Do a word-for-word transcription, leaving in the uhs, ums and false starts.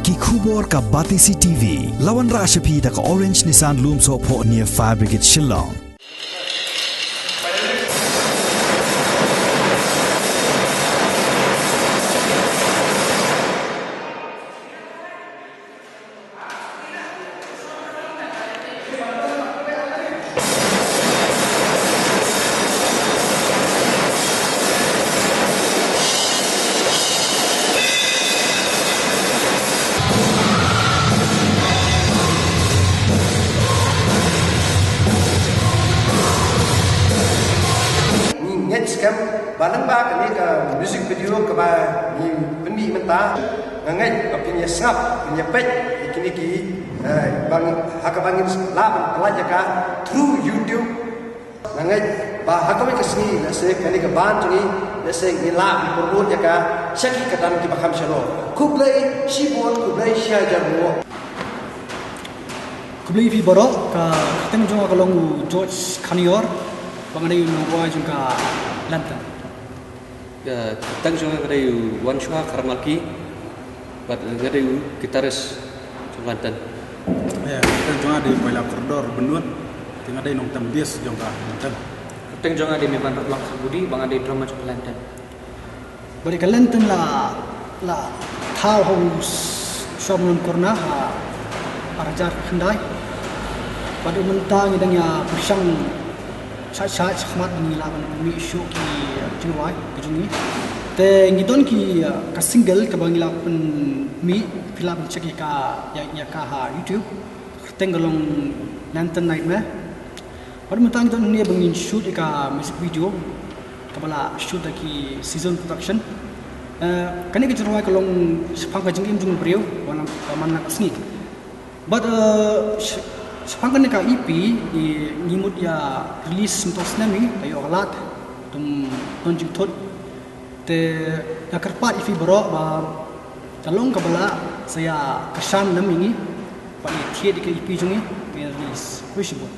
Ki khubor ka Batesi T V. La wanrah sha phi da ka Orange Nissan Lumsohphoh near Fire Brigade Shillong. Ngi ngeit skhem ba lyngba kane ka music video kaba ngi pynmih mynta, nga ngeit ba phin ïa sngap, phin ïa peit ïa kine ki, eh, ba ngi, ha kaba ngin lah ban pyllait ïa ka through YouTube. Nga ngeit ba ha kawei ka sngi, lehse kane ka band jong ngi, lehse ngin lah ban promote ïa ka sha ki kyrdan kiba kham shalor. Khublei shibun, khublei shihajar nguh. Khublei ïa phi baroh, ka kyrteng jong nga ka long u George Khanior, ba nga dei u nongrwai jong ka Lantern. Ka kyrteng jong nga ka dei u Wanshwa Kharmalki, bad nga dei u guitarist jong Lantern. Ïa, ka kyrteng jong nga dei u Paila Kordor Bynnud, te nga dei nongtem bass jong ka Lantern. Kyrteng jong nga dei Mevan Raplang Sabudi, ba nga dei drummer jong ka Lantern. Bad ka Lantern la, la thaw ha u s-, Shawmon Corner ha ar hajar khyndai. Bad mynta ngi dang ïa pyrshang shait shait shakhmat ba ngi lah ban mih shuh ki jingrwai ki jong ngi. Te ngi don ki, uh, ka single kaba ngi lah pynmih, phi lah ban check ïa ka, ïa, ïa ka ha YouTube. Kyrteng ka long Lantern Nightmare. Bad mynta ngi don hangne ba ngin shoot ïa ka music video kaba la shoot da ki Season Production. Eh, kane ka jingrwai ka long shaphang ka jingim jong u briew ba man la ka sngi. Bad, eh, sh-, shaphang kane ka E P, ngi, ngi mut ïa release mynta u snem hi, ka ïoh ka lad, tum don jingthut. Te nga kyrpad ïa phi baroh ba ka long kaba lah sa ïa kyrshan lem ïa ngi, ba ïa thied ïa ka E P jong ngi, ba ïa release. Khublei shibun.